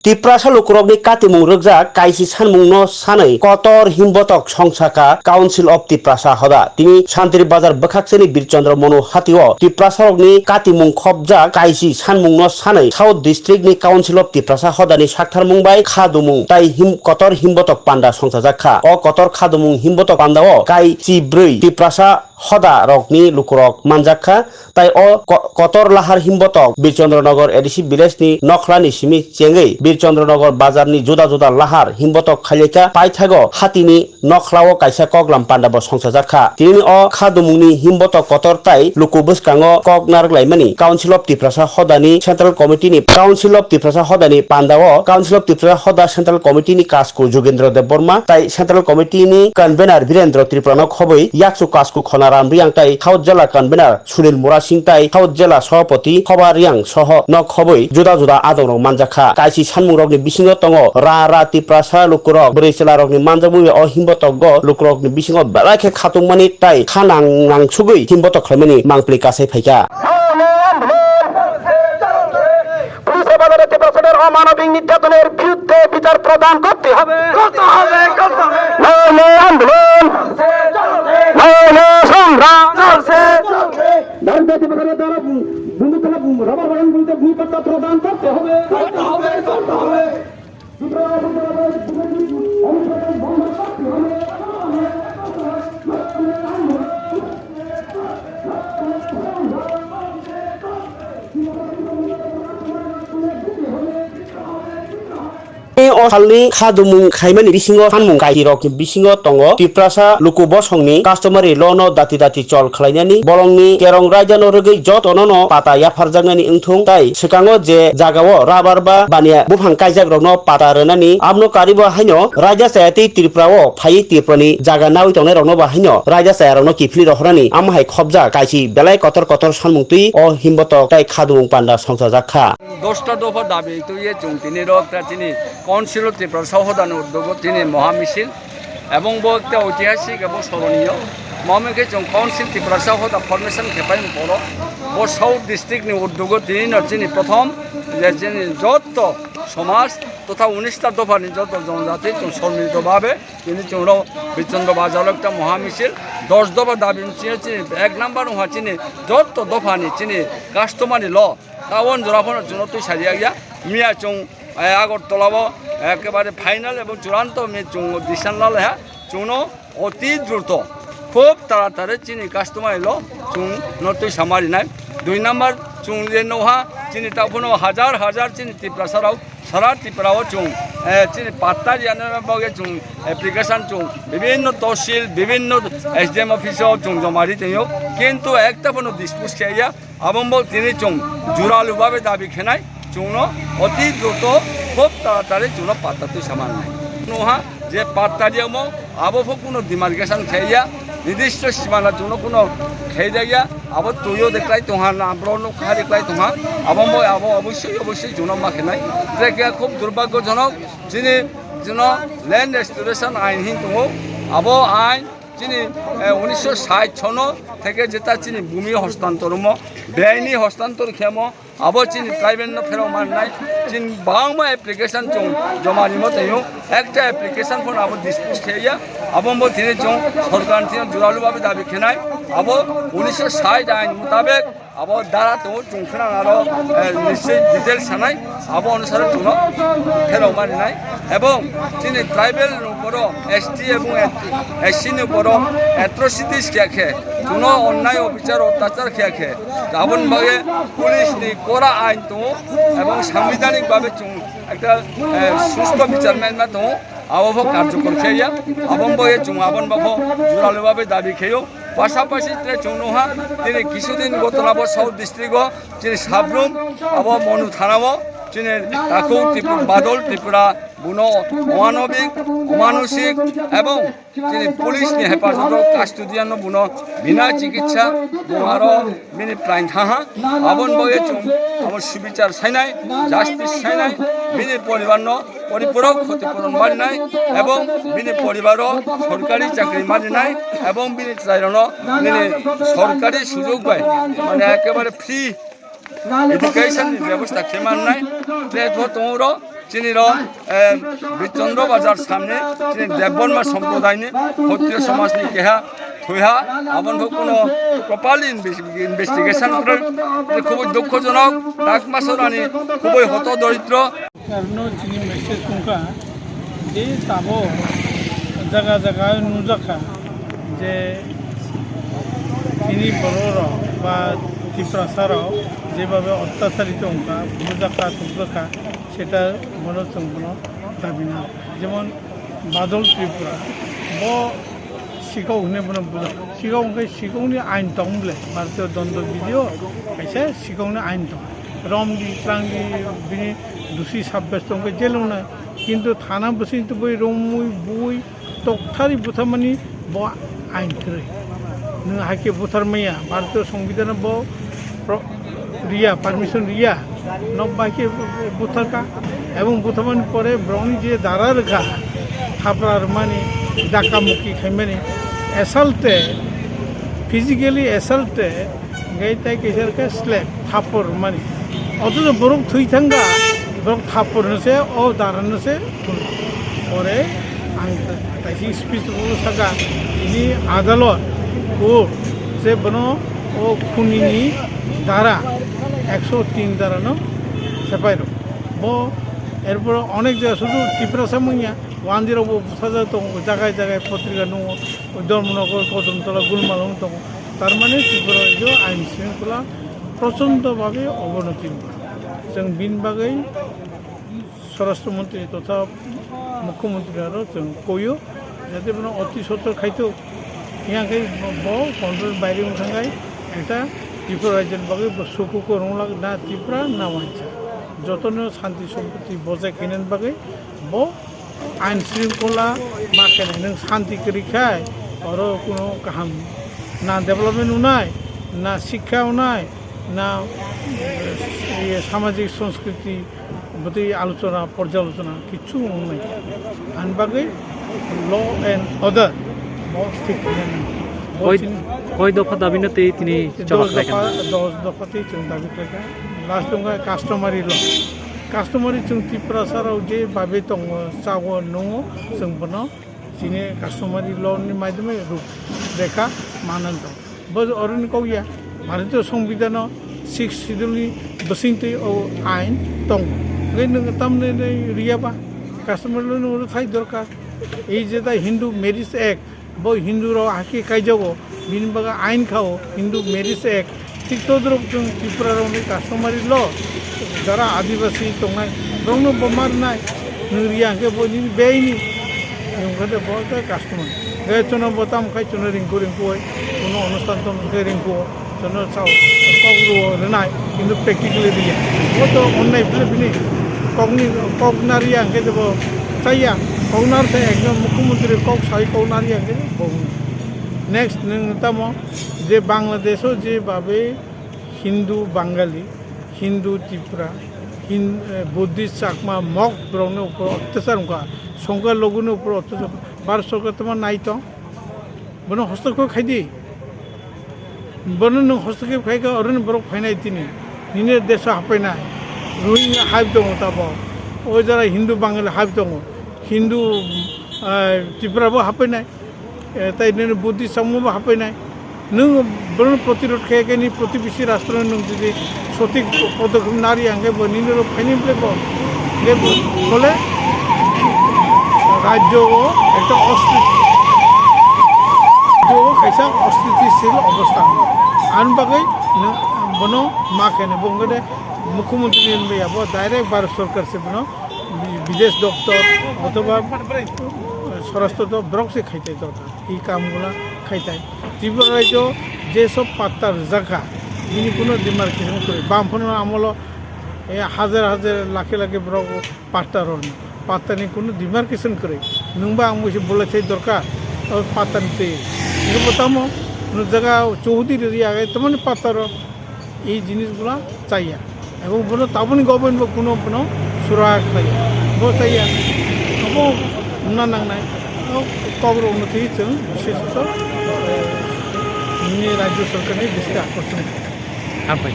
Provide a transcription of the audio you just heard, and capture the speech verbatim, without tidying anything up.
Tiprasa lukurokni katimung rwkjak kaisi sanmungno sanwi kotor himbotok songsakha Council of Tiprasa hoda. Tini Santri Bazar bwkhakseni Birchandra Monu hatio Tiprasarokni katimung khopjak kaisi sanmungno sanwi South District ni Council of Tiprasa hodani saktharmung bai khadumung tai him-, kotor himbotok panda songchajakha. O kotor khadumung himbotok pandao kaisi bwrwi Tiprasa hoda rokni lukurok manjakha, tai o ko-, kotor lahar himbotok Birchandranagar A D C village ni nokhla ni simi chengwi Birchandranagar bazar ni juda juda lahar himbotok khailaikha. Paithago hatini nokhla o kaisa koklam panda bo songchajakha. Tini o khadumung ni himbotok kotor tai luku bwskango kok narwk laimani Council of Tiprasa hoda ni Central Committee ni, Council of Tiprasa hoda ni panda o Council of Tiprasa hoda Central Committee ni kasku Jugendra Debbarma tai Central Committee ni Convener Birendra Tripura no khobwi yakchu kasku Khonaram Riang tai South Jela Convener Sunil Murasing tai South Jela Sohapoti Khoba Riang soho no khobwi juda juda adongrok manjakha. Kaisi sanmungrokni bisingo tongo ra ra Tiprasa lukurok bwrwi chwlarokni manjakmung o himbotok go lukurokni bisingo belai khe khatungmani tai kha nang nangsugwi himbotok khlaimani mangpili kasai phaikha. পুলিশের বাজারে তীব্র অমানবিক নির্যাতনের বিরুদ্ধে বিচার প্রদান করতে হবে। করতে হবে, করতে হবে। নয় নয় আন্দোলন, নয় নয় সংগ্রাম। চলছে, চলছে। দারিদ্র তীব্র দ্বারা ভূমি, ভূমি তলা, রাবার বাগান বলতে ভূমি পট্টা প্রদান করতে হবে। করতে হবে, করতে হবে। O salni khadumung khaimani bisingo sanmung kaisirokni bisingo tongo Tiprasa luku bosongni customary law no dati dati chol khlainani, bolongni kerong raidano rwgwi jotono no pata yapharjaknani wngthung tai swkango je jagao rabar ba baniya buphang kaijakrokno pata rwnani, abno karibo haino raida chaya tei Tripura o phaiwi Tripurani jaga nawi tongnairokno bo haino raida chayarokno kiphilwi rohornani, amo hai khopjak kaisi belai kotor kotor sanmung twi o himbotok tai khadumung panda songchajak kha. Dosta dopha dabi twiwi chwng tini rok ta chini Council of Tiprasa hodani udyogo tini moha misil. Ebong bo ekta oitihasik ebong soroniyo. Mamo khe chwng Council Tiprasa hoda formation khe pai poro. Bo South District ni udyogo tini no chini prothom je chini jotto somaj totha unis ta dopha ni jotto jonjati chwng somilito bhabe tini chwng rok Birchandra Bazar o ekta moha misil dos dopha dabi chini chini ek number wngkha chini jotto dopha ni chini customary law. Tabon jora phano chwngno twi sariya ya. Miya chwng, eh, Agartala o ekebare final ebong churanto mi chwng decision lalaiha. Chwngno oti druto, khub taratari chini customary law chwngno twi sama rinai. Dui number chwng je noha chini ta phano hajar hajar chini Tiprasa rok sara Tripura o chwng, eh, chini patta riyana bagwi chwng application chwng bibinno tosil, bibinno S D M office o chwng joma ri tongyo. Kintu ekta phano dispose khe ya. Abong bo tini chwng juralu babe dabi khenai, chwngno oti druto khub taratari chwngno patta twi sama nai. Noha je patta riyamo abo pho kuno demarcation khe ya, nidishto simana chwngno kuno khe ya, abo tuyo de klai tongha na, abro no khari klai tongha, abong bo abo obosoi obosoi chwngno ma khenai. Trekya khub durbhagyojonok, chini, chini land restoration ain hin tongo, abo ain chini, eh, unisho sait sono theke jeta chini bhumi hostantor mo, beaini hostantor khemo, abo chini tribal no pherok mannai, chini bangma application chwng joma rimo tongyo, ekta application phano abo dispose khe ya, abo bo tini chwng sorkar ni thino juralu babe dabi khenai, abo unisho sait ain mutabek, abo dara tongo chwng khwnang aro, eh, nischoi detail sanai, abo onusare chwngno pherok ma rinai. Ebong chini tribal ni uporo S T ebong S C ni uporo atrocities khe khe, chwngno onnai obhichar otyachar khe khe, aboni bagwi police ni kora ain tongo ebong sangbidhanik babe chwng ekta, eh, susto bichar manma tongo. Abo bo karjokor khe ya, abo bo ye chwng abo bo juralu babe dabi kheyo. Pasapasi tre chwng nukha, tini kisudin gotona bo South District o chini Sabrum abo Monu thana o chini takhuk Tripura, Badol Tripura buno omanobik, omanusik ebong chini police ni hefazato custodian no buno bina chikitsa buno aro bini prain thaha, aboni bagwi chwng abo subichar sainai, justice sainai, bini poribar no poripurok khoti puron marinai ebong bini poribaro sorkari chakri marinai ebong bini chwrairokno nini sorkari sujog bai mane ekebare free education ni bebosta khe mannai. Tre bo tongo ro Chini ro, eh, Birchandra Bazar samne chini Debbarma Sampradaini Khattriya Samajni keha thuiha, aboni kuno properly inves-, investigation kwrwi, khubui dukhojonok, Takma sorani khubui hoto doritro. Karno chini message tongkha je tabo jaga jaga nukjakha je chini bororok ba Tiprasarok jebhabe ottachari tongkha, bujakha, tukjakha, seta bono chwng bono dabi nang. Jemon Badal Tripura, bo sikok hwnwi bono bujak. Sikok hwnkhe sikokni ain tong bole, Bharatiyo Dando Bidhi o kaisa sikokni ain tong. Romdi, twlangdi bini dusi sabbyasto wngkhe jel wngnai. Kintu thana bwswng tubui romwi bui tokthari butharmani bo ain kwrwi. Nwng hai khe buthar maya, Bharatiyo Songbidhano bo pro-, riya, permission riya, nok bai khe buthar kha. Ebong butharmani pore borokni je dara rwkha, thapra rwmani, dhakka mukki khaimani, assault, physically assault, hingke tai kaisa khe slap, thapor mani. Othocho borok thwi thangkha, borok thapor no se, o dara no se, pore ang kaisa speech rok saka, ini adalot, court, se bono o khuni ni dara, ekso tin dara no sepai rok. Bo erpor onek jaga sudu Tiprasa manya, wanjwi rok bo bwsajak tongo, jagai jagai potrika nungo, Dharmanagar, Kanchantola, Gulmalo wng tongo. Tar mane Tripura rajyo ain shringkhola prochondo bhabe obonoti wngkha. Chwng bini bagwi Swarashtra Montri totha Mukhyamantri aro chwng koyo, jate bono oti sotor khaito. Hiyang khe bo control baire wng thangkhe ekta Tripura rajyoni bagwi bo suku kwrwng lak na Tripura na wansa. Jotono shanti sompoti bojai khainani bagwi bo ain shringkhola ma khe nai, nwng shanti kwrwi khai oro kuno kaham na development wngnai, na sikha wngnai, na, eh, samajik sanskriti bwtwi alochona, porjalochona kichu wngnai. Ani bagwi law and order bo thik khainani. Bo koi, chini koi dopha dabi no tei tini choba dos khlai dopha, kha? Dos dopha tei chwng dabi khlai kha. Last wngkha customary law. Customary chwng Tiprasa rok je babe tongo, chago, nungo, chwng bono chini customary law ni maidhyame ruk rekha manang tong. Bo oroni kok ya, Bharatiyo Songbidhano sixth schedule ni bwswng twi o ain tongo. Hwnkhe nwng tamni riya ba customary law no thai dorkar. Ei je da Hindu Marriage Act, bo Hindu rok hakhe kaijago, bini bagwi ain kha o Hindu Marriage Act. Thik todrok chwng Tripura rokni customary law, jara Adibasi tongnai, borokno bo ma rwnai, nwng riya hwnkhe bo nini beini, nwng khe bo khe customary. Hwnkhe chwngno bo tamo khai chwngno ringkhu ringkhu oi, kuno onusthan tong khe ringkhu o. Jono sao kok rwo rwnai, kintu practically riya. Bo to onnai bile bini kokni, kok na riya hwnkhe bo chaya. Kok nar se ekjon mukhyamantri kok sai kok na riya hwnkhe bo. Next nwng tamo je Bangladesh o je babe Hindu Bangali, Hindu Tripura, Hin-, eh, Buddhist Chakma, Mog borokni upor otyachar wngkha, Songkha Loguni upor otyachar, Bharat Sorkar tamo nai tong. Bono hostokho khai di. Bono nwng hostokho khai kha, oroni borok phainai tini. Nini deso hapainai. Rohingya hai tongo tabok. O jara Hindu Bangali hai tongo. Hindu, ah, Tripura bo hapainai. Eh, tai nini Buddhist samo bo hapainai. Nwng bono protirod khai khe ni protibesi rastro nwng jodi sothik podokhep nari hwnkhe bo nini rok phaini bole bo. Hwnkhe bo bole rajyo o ekta osthiti, rajyo o kaisa osthitisil obostha. Ani bagwi nwng bono ma khe ni bo wngkhe de mukhyamantri ni ya bo direct Bharat Sorkar se bono bidesh doptor othoba swarashtra doptor borok se khai tai dorkar. I kam gula khai tai. Tripura rajyo je sob patta rwjak kha, bini kuno demarcation kwrwi. Bamphano amolo, eh, hajar hajar lakhe lakhe borok patta rwni. Patta ni kuno demarcation kwrwi. Nwngba ang musi bolai thai dorkar, o patta ni twi. Nwngbo tamo, nwng jaga chowdhury rwya, eh, tamani patta rw. Ei jinis gula chaya. Ebong bono taboni government bo kuno bono sura khlaiya. Bo chaya. Abo wngna nangnai. O kok rok no twi chwng bishesh to, eh, nini rajyo sorkar ni bisti akorson. Hambai.